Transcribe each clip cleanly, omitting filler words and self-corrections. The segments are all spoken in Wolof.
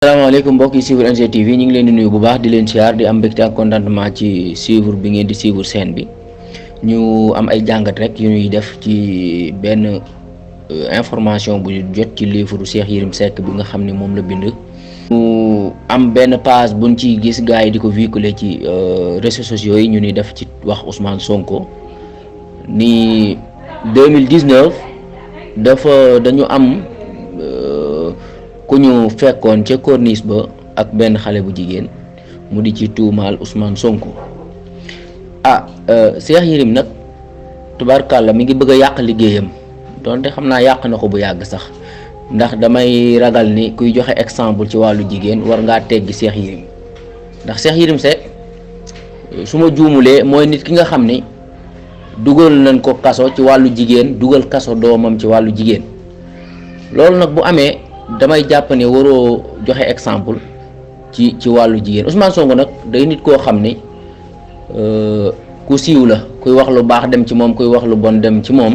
Assalamualaikum mbokk yi suivre NGTV ñu ngi leen di nuyu bu baax di leen siyaar di am mbégte ak contentement ci suivre bi ngeen di suivre chaîne bi ñu am ay jàngat rek yu ñuy def ci benn information bu jot ci livre Cheikh Yérim Seck bi nga xam ne moom la bind. ñu am benn page buñ ci gis gars yi di ko véhiculer ci réseaux sociaux yi ñu ni def ci wax Ousmane Sonko ni 2019 dañu am ku ñu fekkoon ca corniche ba ak benn xale bu jigéen mu di ci tuumaal Ousmane Sonko Cheikh Yérim nag tubaarkàlla mi ngi bëgg a yàq liggéeyam donte xam naa yàq na ko bu yàgg sax ndax damay ragal ni kuy joxe exemple ci wàllu jigéen war ngaa teggi Cheikh Yérim ndax Cheikh Yérim Seck su ma juumulee mooy nit ki nga xam ni dugal nañ ko kaso ci wàllu jigéen dugal kaso doomam ci wàllu jigéen loolu nag bu amee damay jàpp ne waroo joxe exemple ci wàllu jigéen. Ousmane Sonko nag day nit koo xam ni ku siiw la, kuy wax lu baax dem ci moom, kuy wax lu bon dem ci moom,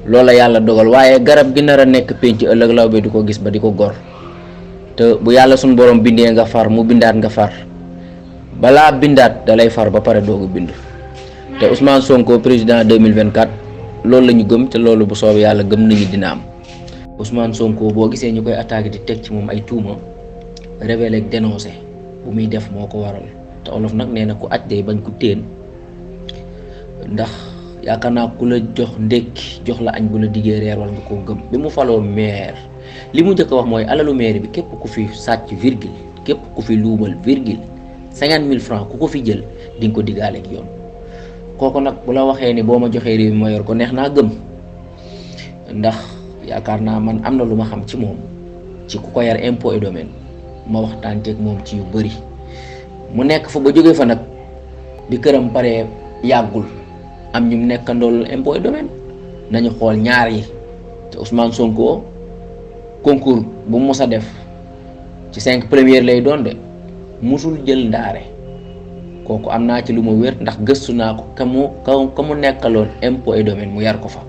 loolu la yàlla dogal. waaye garab gi nar a nekk penc ëllëg law bi di ko gis ba di ko gor te bu yàlla suñu borom bindee nga far mu bindaat nga far, balaa bindaat da lay far ba pare doogu bind. te Ousmane Sonko président 2024 loolu la ñu gëm te loolu bu soobee yàlla gëm nañu dina am. Ousmane Sonko boo gisee ñu koy attaqué di teg ci moom ay tuuma révélé ak dénoncé bu muy def moo ko waral te olof nag nee na ku aj day bañ ku téen, ndax yaakaar naa ku la jox ndékki jox la añ bu la diggee reer wala nga koo gëm. bi mu faloo maire li mu njëkk a wax mooy alalu maire bi képp ku fi sàcc virgule, képp ku fi luumal virgule 50 000 francs ku ko fi jël di nga ko diggaale ak yoon. kooku nag bu la waxee ni boo ma joxee réew mi ma yor ko neex naa gëm, ndax yaakaar naa man am na lu ma xam ci moom ci ku ko yar impôt et domaine, ma waxtaan teeg moom ci yu bëri. mu nekk fa ba jógee fa nag bi këram paree yàggul am ñu nekkandool impôt et domaine. nañu xool ñaar yi te Ousmane Sonko concours bu mu mos a def ci 5 premières lay doon de musul jël ndaare. kooku am naa ci lu ma wér ndax gëstu naa ko ka mu nekkaloon impôt et domaine mu yar ko fa.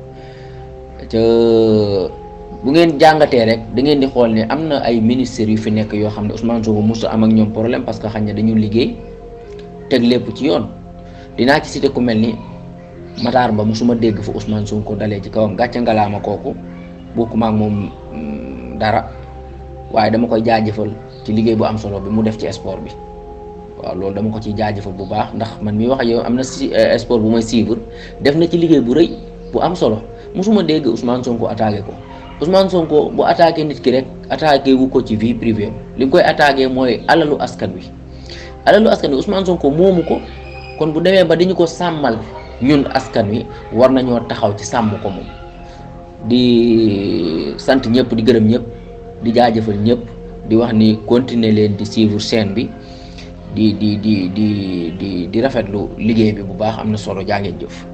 te bu ngeen jàngatee rek da ngeen di xool ne am na ay ministères yu fi nekk yoo xam ne Ousmane Sonko musu am ak ñoom problème parce que xañ na dañu liggéey teg lépp ci yoon. dinaa ci cité ku mel ni Matar Ba musuma dégg fa Ousmane Sonko dalee ci kawam, gàcce ngalaama kooku bokkuma ak moom dara, waaye dama koy jaajëfal ci liggéey bu am solo bi mu def ci sport bi. waaw loolu dama ko ciy jaajëfal bu baax ndax man mi wax ak yow am na sport bu may suivre def na ci liggéey bu rëy bu am solo. musuma dégg Ousmane Sonko attaqué ko. Ousmane Sonko bu attaqué nit ki rek attaqué wu ko ci vie privée, li koy attaqué mooy alalu askan wi. alalu askan wi Ousmane Sonko moomu ko, kon bu demee ba dañu ko sàmmal ñun askan wi war nañoo taxaw ci sàmm ko moom. di sant ñëpp, di gërëm ñëpp, di jaajëfal ñëpp, di wax ni continuer leen di suivre chaîne bi di rafetlu liggéey bi bu baax, am na solo. jaa ngeen jëf.